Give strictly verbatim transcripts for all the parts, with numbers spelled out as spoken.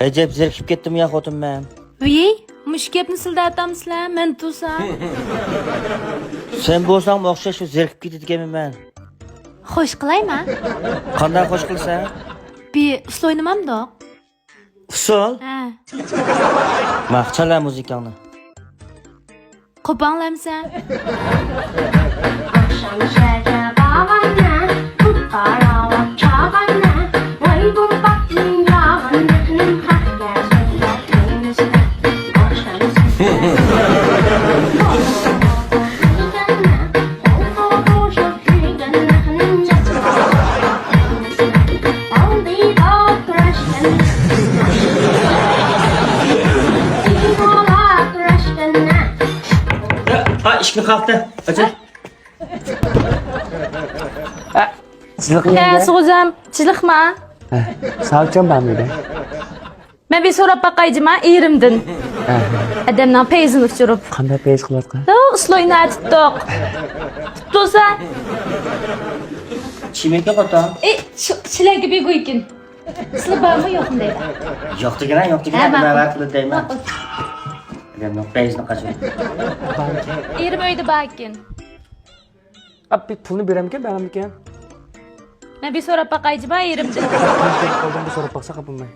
ئەجەب زېرىكىپ كەتتىممۇ يا خوتۇن مەن؟ ۋىي، مۇشۇ گەپنى سىلەر ئېيتامسىلەر، مەن تۇرسام. سەن بولساڭمۇ ئوخشاش شۇ زېرىكىپ كېتىدىكەنمەن مەن. خوش قىلايمەن. قانداق خوش قىلىسەن؟ بىر ئۇسسۇل ئوينىمامدۇق؟ ئۇسسۇل؟ ھە. ماقۇل، چال مۇزىكاڭنى. قوپاڭلامسەن؟ ئاخشام شەھەرگە بارغاندا، قۇتقاراۋاپ چاغاندا، ۋاي بۇرباقنىڭ ياغان بېقىنىڭ خەقكە سۆزلەپ قويمىسىدا. ئاخشام شەھەرگە بارغاندا، قۇتقاراۋاپ چاغاندا، ۋاي بۇرباقنىڭ ياغان بېقىنىڭ خەقكە سۆزلەپ قويمىسىدا. ھا، ئىشىكنى قاقتى. ئاچىڭ. ھە، سىزلىقمۇ ھە، يەنگە؟ سوزام، چىلىقما. ھە، ساۋۇتجان بارمىدى؟ مەن بىر سوراپ باقاي جۇما ئېرىمدىن. ھە. ئادەمنىڭ پەيزىنى ئۇچۇرۇپ. قانداق پەيز قىلىۋاتقان؟ يو، ئۇسسۇل ئويناۋېتىپتۇق. تۇتۇلسا. چىمەنكە قوتا. ئى، شۇ، شىلەگە بىر گۇيكىن. سىلى بارمۇ يوقمۇ دەيدۇ. يوق دېگىنە، يوق دېگىنە، ھە، ماقۇل. نەۋەت قىلىپ دەيمەن. ماقۇل. ئادەمنىڭ پەيزىنى قاچۇر. ئېرىم ئۆيدە بار ئىكەن. ئاپ، بىر پۇلنى بېرەمكەن، بەرمەمكەن؟ مەن بىر سوراپ باقاي جۇما ئېرىمدىن. قالدىم، بىر سوراپ باقساق، بولماي.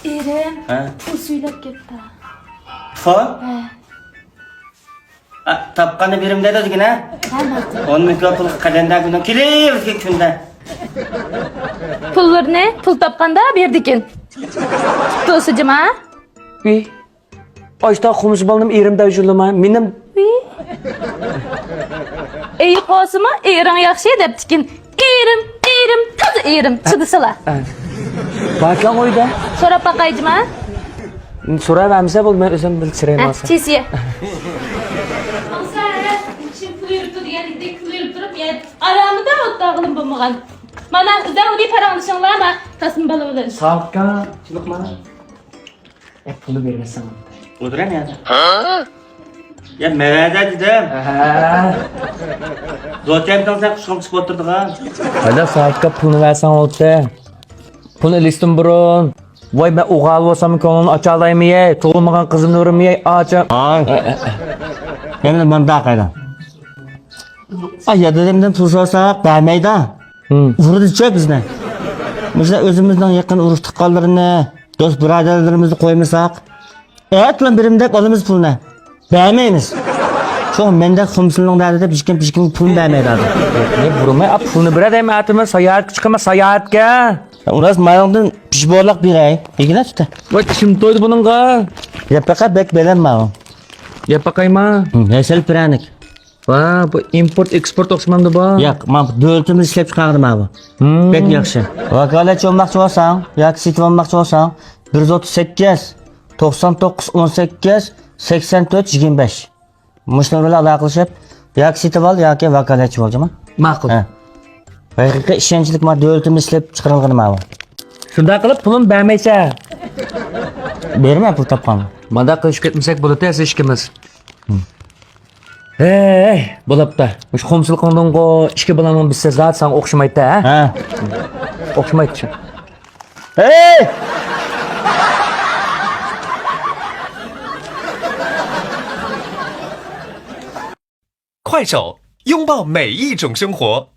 ئېرىم، ھە؟ پۇل سۈيلەپ كەتتى. پۇل؟ ھە. ئا، تاپقاندا بېرىم دەيدۇ دېگىنە؟ ھە، ماقۇل. ئون مىڭ كوي پۇلغا قەلەندەر گۇنىڭ كېلىۋېرىدىكەن كۈندە. پۇللىرىنى پۇل تاپقاندا بېرىدىكەن. تۇتۇلسا جۇما. ۋىي. ئاشتا قومشا بالىنىم ئېرىم دەپ يۈرلىما، مېنىم. ئېيى قوسىمۇ ئېرىڭ ياخشى دەپتىكىن. ئېرىم، ئېرىم، تازا ئېرىم، چىدىسىلا. ئە، باركەن ئۆيدە. سوراپ باقايجىما؟ سوراپ ئەمسە بول، مەن ئۆزۈم بىل چىرايىم ئە، ئالسا. چېسىيە. ئالسا، شىم پۇل يۈرۈپتۇ دېگەندەك پۇل يۈرۈپ تۇرۇپ، يەنە ئارامىدا ئولتۇرغىلىم بولمىغان. مانا، ئۆزەڭ بىر پاراڭلىشىڭلار، ما، تاسما بالا بىلەن. ساۋۇتكا، چىلىقما. ئە، پۇلنى بېرىۋەتسەڭ. ئولتۇرە نەدە؟ ھە؟ يا، مەۋەدە دېدىم. ھە. زوتيەم قىلسا قۇشقۇم چىقىپ ئولتۇرىدىغان. ھەدە سائەتكە پۇلنى بەرسەڭ بولدى. پۇلنى ئېلىشتىن بۇرۇن. ۋاي، مەن ئوغۇل بولسام كۆڭلۈمنى ئاچالايمۇ يەي؟ تۇغۇلمىغان قىزىمنى ئۇرۇمۇ يەي؟ ئاچا. ئاي. يەنە مۇنداق قايدا. ئاي، يا دادامدىن پۇل سورىساق بەرمەيدۇ. ھىم. ئۇرىدىچۇ بىزنى. بىز ئۆزىمىزنىڭ يېقىن ئۇرۇق تۇغقانلىرىنى، دوست بۇرادەرلىرىمىزنى قويمىساق، ئەتىلا بېرىمەن دەپ ئالىمىز پۇلنى. بەرمەيمىز. شۇ مەندەك خۇمسىلنىڭ دەردى دەپ ھېچكىم، ھېچكىمگە پۇلنى بەرمەيدۇ. نېمە بۇرۇماي، ئاپ پۇلنى بېرە دەيمەن ئاتىمىز، ساياھەتكە چىقىمىز، ساياھەتكە. ئۇراس مايوڭدىن پىشبورلاق بېرەي. يېگىنە تۇتە. ۋاي، چىشىم تويدى بۇنىڭغا. يەپ باقا، بەك بەلەن ماۋۇ. يەپ باقايما؟ ھەسەل پىرەنىك. ۋا، بۇ ئىمپورت، ئېكسپورت ئوخشىمامدۇ بۇ؟ ياق، ما دۆلىتىمىز ئىشلەپ چىقارغىنى ما بۇ. ھىم. بەك ياخشى. ۋاكالەتچى بولماقچى بولساڭ ياكى سېتىپ ئالماقچى بولساڭ، بىر يۈز ئوتتۇز سەككىز، توقسان توققۇز، ئون سەككىز، سەكسەن تۆت، يىگىرمە بەش. مۇشۇلار بىلەن ئالاقىلىشىپ، ياكى سېتىپ ئال، ياكى ۋاكالەتچى بول، جۇما. ماقۇل. ھە. ھەقىقىي ئىشەنچلىك ما دۆلىتىمىز ئىشلەپ چىقارغىنى ما بۇ. شۇنداق قىلىپ پۇلۇمنى بەرمەيسەن. بېرىمەن پۇل تاپقاندا. مانداق قىلىشىپ كەتمىسەك بولىدۇ، سىز ئىككىمىز. ھىم. ھەي، بولاپتا. مۇشۇ خۇمسىلىقىڭدىنغۇ ئىككى بالامنىڭ بىرسى زادى ساڭا ئوخشىمايتتى، ھە؟ ھە. ئوخشىمايتتى شۇ. ھەي! 快手，拥抱每一种生活。